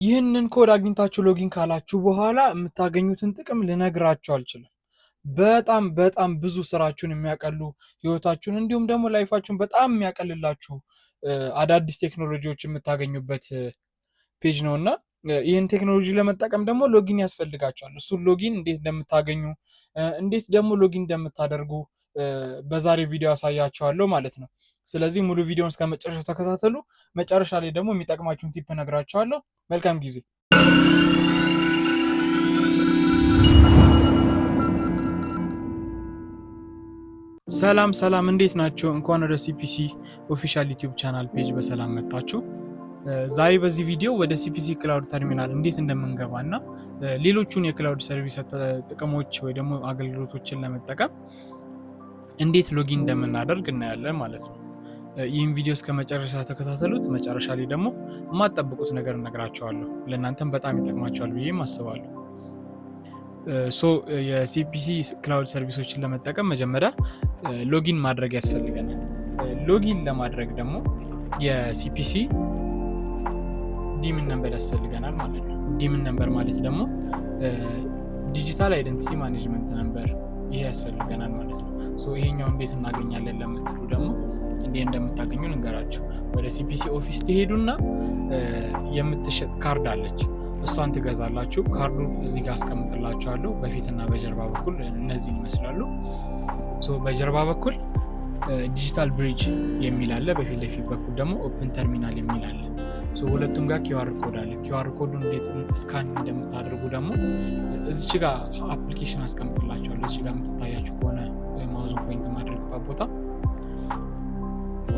ይህንን ኮድ አግኝታችሁ login ካላችሁ በኋላ የምታገኙትን ጥቅም ልነግራችሁ አልችልም። በጣም በጣም ብዙ ስራችሁን የሚያቀሉ፣ ህይወታችሁን እንዲሁም ደግሞ life ኣችሁን በጣም የሚያቀልላችሁ አዳዲስ ቴክኖሎጂዎች የምታገኙበት page ነው። እና ይህን ቴክኖሎጂ ለመጠቀም ደግሞ login ያስፈልጋችኋል። እሱን login እንዴት እንደምታገኙ፣ እንዴት ደግሞ login እንደምታደርጉ በዛሬ ቪዲዮ አሳያችኋለሁ ማለት ነው። ስለዚህ ሙሉ ቪዲዮውን እስከ መጨረሻው ተከታተሉ። መጨረሻ ላይ ደግሞ የሚጠቅማችሁን tip እነግራችኋለሁ። መልካም ጊዜ። ሰላም ሰላም፣ እንዴት ናችሁ? እንኳን ወደ CPC official YouTube channel page በሰላም መጣችሁ። ዛሬ በዚህ ቪዲዮ ወደ CPC cloud terminal እንዴት እንደምንገባ እና ሌሎቹን የ cloud service ጥቅሞች ወይ ደግሞ አገልግሎቶችን ለመጠቀም እንዴት login እንደምናደርግ እናያለን ማለት ነው። ይህን ቪዲዮ እስከ መጨረሻ ተከታተሉት። መጨረሻ ላይ ደግሞ የማትጠብቁት ነገር እነግራችኋለሁ። ለእናንተም በጣም ይጠቅማችኋል ብዬም አስባለሁ። So የ CPC cloud service ኦችን ለመጠቀም መጀመሪያ login ማድረግ ያስፈልገናል። Login ለማድረግ ደግሞ የ CPC DIMN number ያስፈልገናል ማለት ነው። DIMN number ማለት ደግሞ digital identity management number፣ ይሄ ያስፈልገናል ማለት ነው። So ይሄኛው እንዴት እናገኛለን ለምትሉ ደግሞ እንዴት እንደምታገኙ ልንገራችሁ። ወደ CPC office ትሄዱና የምትሸጥ ካርድ አለች፣ እሷን ትገዛላችሁ። ካርዱ እዚህ ጋር አስቀምጥላችኋለሁ። በፊትና በጀርባ በኩል እነዚህን ይመስላሉ። So በጀርባ በኩል digital bridge የሚል አለ። በፊት ለፊት በኩል ደግሞ open terminal የሚል አለ። So ሁለቱም ጋር QR code አለ። QR code ኡን እንዴት scan እንደምታደርጉ ደግሞ እዚች ጋር application አስቀምጥላችኋለሁ። እዚች ጋር የምትታያችሁ ከሆነ mouse ኡን point የማደርግበት ቦታ፣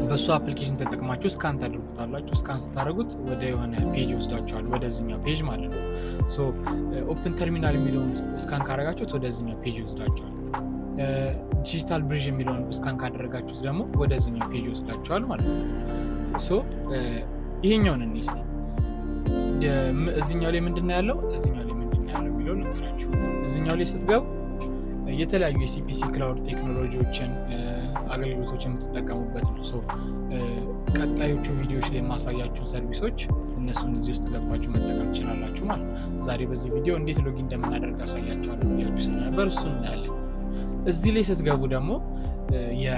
በእሱ application ተጠቅማችሁ scan ታደርጉታላችሁ። Scan ስታደርጉት ወደ የሆነ page ይወስዳችኋል፣ ወደዚኛው page ማለት ነው። So open terminal የሚለውን scan ካደረጋችሁት ወደዚኛው page ይወስዳችኋል። Digital bridge የሚለውን scan ካደረጋችሁት ደግሞ ወደዚኛው page ይወስዳችኋል ማለት ነው። So ይሄኛውን እንይ እስቲ። እዚኛው ላይ ምንድን ነው ያለው፣ እዚኛው ላይ ምንድን ነው ያለው የሚለውን ልንገራችሁ። እዚኛው ላይ ስትገቡ የተለያዩ የ CPC cloud ቴክኖሎጂዎችን፣ አገልግሎቶችን የምትጠቀሙበት ነው። So ቀጣዮቹ ቪዲዮዎች ላይ የማሳያችሁን service ኦች እነሱን እዚህ ውስጥ ገብታችሁ መጠቀም ትችላላችሁ ማለት ነው። ዛሬ በዚህ ቪዲዮ እንዴት login እንደምናደርግ አሳያችኋለሁ ብያችሁ ስለነበር እሱን እናያለን። እዚህ ላይ ስትገቡ ደግሞ የ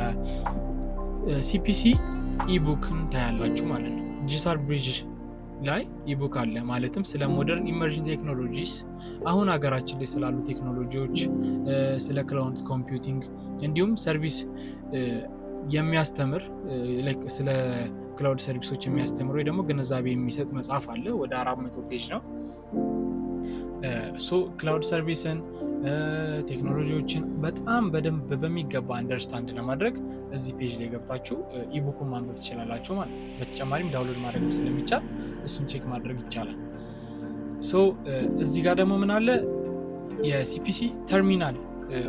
CPC ebook ን ታያላችሁ ማለት ነው። Digital bridge ላይ ebook አለ። ማለትም ስለ modern emerging technologies፣ አሁን ሀገራችን ላይ ስላሉ ቴክኖሎጂዎች፣ ስለ cloud computing እንዲሁም service የሚያስተምር፣ ስለ cloud service ኦች የሚያስተምር ወይ ደግሞ ግንዛቤ የሚሰጥ መጽሐፍ አለ። ወደ 400 page ነው። So cloud service ን፣ ቴክኖሎጂዎችን በጣም በደንብ በሚገባ understand ለማድረግ እዚህ page ላይ ገብታችሁ ebook ኡን ማንበብ ትችላላችሁ ማለት ነው። በተጨማሪም download ማድረግ ስለሚቻል እሱን check ማድረግ ይቻላል። So እዚህ ጋር ደግሞ ምን አለ? የ CPC terminal፣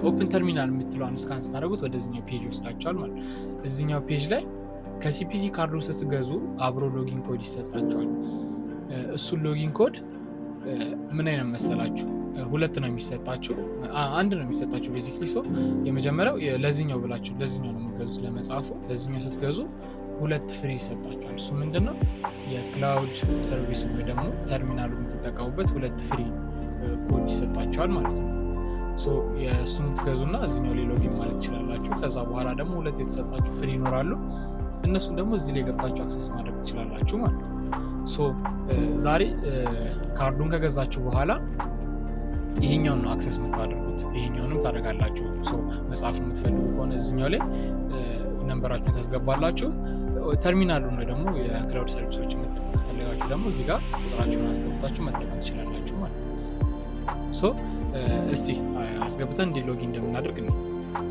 open terminal የምትለዋን scan ስታደርጉት ወደዚኛው page ይወስዳችኋል ማለት ነው። እዚኛው page ላይ ከ CPC ካርዱ ስትገዙ አብሮ login code ይሰጣችኋል። እሱን login code ምን አይነት መሰላችሁ? ሁለት ነው የሚሰጣችሁ፣ አንድ ነው የሚሰጣችሁ basically። So የመጀመሪያው ለዚኛው ብላችሁ ለዚኛው ነው የምትገዙት፣ ለመጽሐፉ። ለዚኛው ስትገዙ ሁለት free ይሰጣችኋል። እሱ ምንድነው? የ cloud service ወይ ደግሞ ተርሚናሉ የምትጠቀሙበት ሁለት free code ይሰጣችኋል ማለት ነው። የእሱን ትገዙና እዚኛው ላይ login ማለት ትችላላችሁ። ከዛ በኋላ ደግሞ ሁለት የተሰጣችሁ free ይኖራሉ። እነሱን ደግሞ እዚህ ላይ ገብታችሁ access ማድረግ ትችላላችሁ ማለት ነው። So ዛሬ ካርዱን ከገዛችሁ በኋላ ይሄኛውን ነው access የምታደርጉት። ይሄኛውንም ታደርጋላችሁ። So መጽሐፍ የምትፈልጉ ከሆነ እዚኛው ላይ number ኣችሁን ታስገባላችሁ። ተርሚናሉን ወይ ደግሞ የ cloud service ኦችን መጠቀም ከፈለጋችሁ ደግሞ እዚህ ጋር ቁጥራችሁን አስገብታችሁ መጠቀም ትችላላችሁ ማለት ነው። So እስቲ አስገብተን እንዴት login እንደምናደርግ ነው።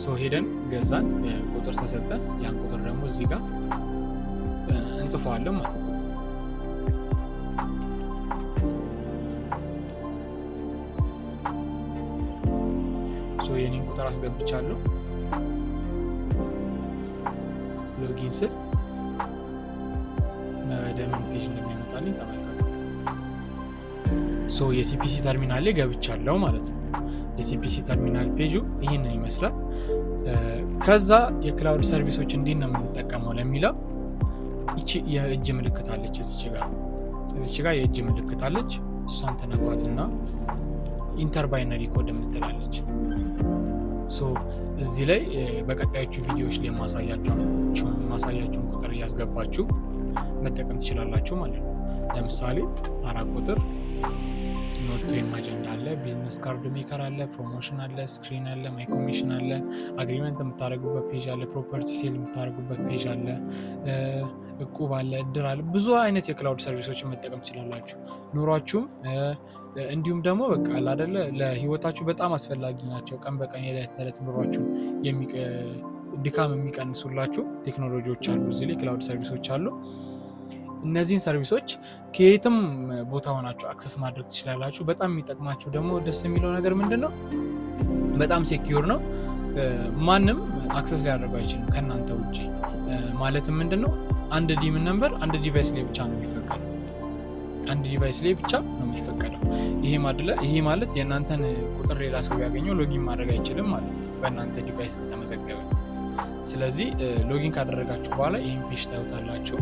So ሄደን ገዛን፣ ቁጥር ተሰጠን። ያን ቁጥር ደግሞ እዚህ ጋር እንጽፈዋለን ማለት ነው። So የኔን ቁጥር አስገብቻለሁ። Login ስል ወደ ምን page እንደሚያመጣልኝ ተመልከቱ። So የ CPC terminal ላይ ገብቻለሁ ማለት ነው። የ CPC terminal page ኡ ይህንን ይመስላል። ከዛ የ cloud service ኦች እንዴት ነው የምንጠቀመው ለሚለው ይቺ የእጅ ምልክት አለች እዚች ጋር። እዚች ጋር የእጅ ምልክት አለች። እሷን ተነኳትና enter binary code የምትላለች። So እዚህ ላይ በቀጣዮቹ ቪዲዮዎች ላይ ማሳያችሁን ቁጥር እያስገባችሁ መጠቀም ትችላላችሁ ማለት ነው። ለምሳሌ 4 ቁጥር note ወይም አጀንዳ አለ፣ business card maker አለ፣ promotion አለ፣ screen አለ፣ my commission አለ፣ agreement የምታደርጉበት page አለ፣ property sale የምታደርጉበት page አለ፣ እቁብ አለ፣ እድር አለ። ብዙ አይነት የ cloud service ኦችን መጠቀም ትችላላችሁ። ኑሯችሁም እንዲሁም ደግሞ በቃ አይደለ ለህይወታችሁ በጣም አስፈላጊ ናቸው። ቀን በቀን የዕለት ተዕለት ኑሯችሁን ድካም የሚቀንሱላችሁ ቴክኖሎጂዎች አሉ። እዚህ ላይ cloud service ኦች አሉ። እነዚህን service ኦች ከየትም ቦታ ሆናችሁ access ማድረግ ትችላላችሁ። በጣም የሚጠቅማችሁ ደግሞ ደስ የሚለው ነገር ምንድን ነው? በጣም secure ነው። ማንም access ሊያደርገው አይችልም ከእናንተ ውጭ። ማለትም ምንድን ነው? አንድ DIN number አንድ device ላይ ብቻ ነው የሚፈቀደው። አንድ device ላይ ብቻ ነው የሚፈቀደው። ይሄ ማለት የእናንተን ቁጥር ሌላ ሰው ቢያገኘው login ማድረግ አይችልም ማለት ነው በእናንተ device ከተመዘገበ። ስለዚህ login ካደረጋችሁ በኋላ ይህን page ታዩታላችሁ።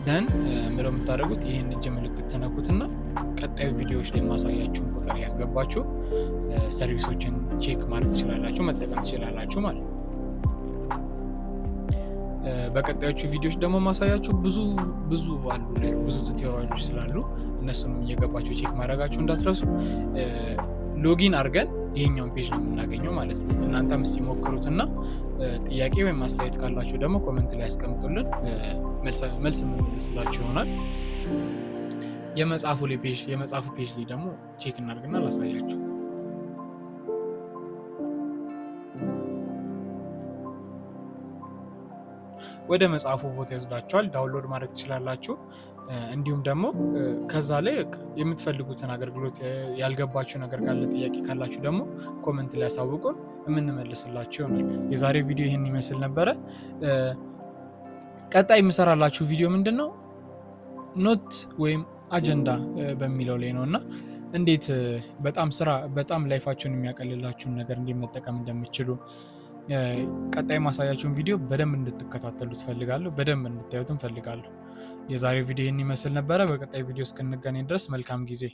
Then ምለው የምታደርጉት ይህን እጅ ምልክት ተነኩትና ቀጣዩ ቪዲዮዎች ላይ ማሳያችሁን ቁጥር ያስገባችሁ service ኦችን check ማድረግ ትችላላችሁ፣ መጠቀም ትችላላችሁ ማለት ነው። በቀጣዮቹ ቪዲዮዎች ደግሞ ማሳያችሁ ብዙ ብዙ አሉ፣ ብዙ tutorial ኦች ስላሉ እነሱንም እየገባችሁ check ማድረጋችሁ እንዳትረሱ። Login አድርገን ይሄኛውን page ነው የምናገኘው ማለት ነው። እናንተም እስቲ ሞክሩትና ጥያቄ ወይም አስተያየት ካላችሁ ደግሞ comment ላይ ያስቀምጡልን፣ መልስ የምንመልስላችሁ ይሆናል። የመጽሐፉ page ላይ ደግሞ check እናድርግና ላሳያችሁ። ወደ መጽሐፉ ቦታ ይወስዳችኋል። Download ማድረግ ትችላላችሁ። እንዲሁም ደግሞ ከዛ ላይ የምትፈልጉትን አገልግሎት ያልገባችሁ ነገር ካለ ጥያቄ ካላችሁ ደግሞ comment ላይ ያሳውቁን፣ የምንመልስላችሁ ይሆናል። የዛሬ ቪዲዮ ይህን ይመስል ነበረ። ቀጣይ የምሰራላችሁ ቪዲዮ ምንድን ነው? Note ወይም አጀንዳ በሚለው ላይ ነው እና እንዴት በጣም ስራ በጣም life ኣችሁን የሚያቀልላችሁን ነገር እንዴት መጠቀም እንደምትችሉ ቀጣይ ማሳያችሁን ቪዲዮ በደንብ እንድትከታተሉ እፈልጋለሁ። በደንብ እንድታዩት እፈልጋለሁ። የዛሬው ቪዲዮ ይህን ይመስል ነበረ። በቀጣይ ቪዲዮ እስክንገናኝ ድረስ መልካም ጊዜ።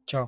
ቻው።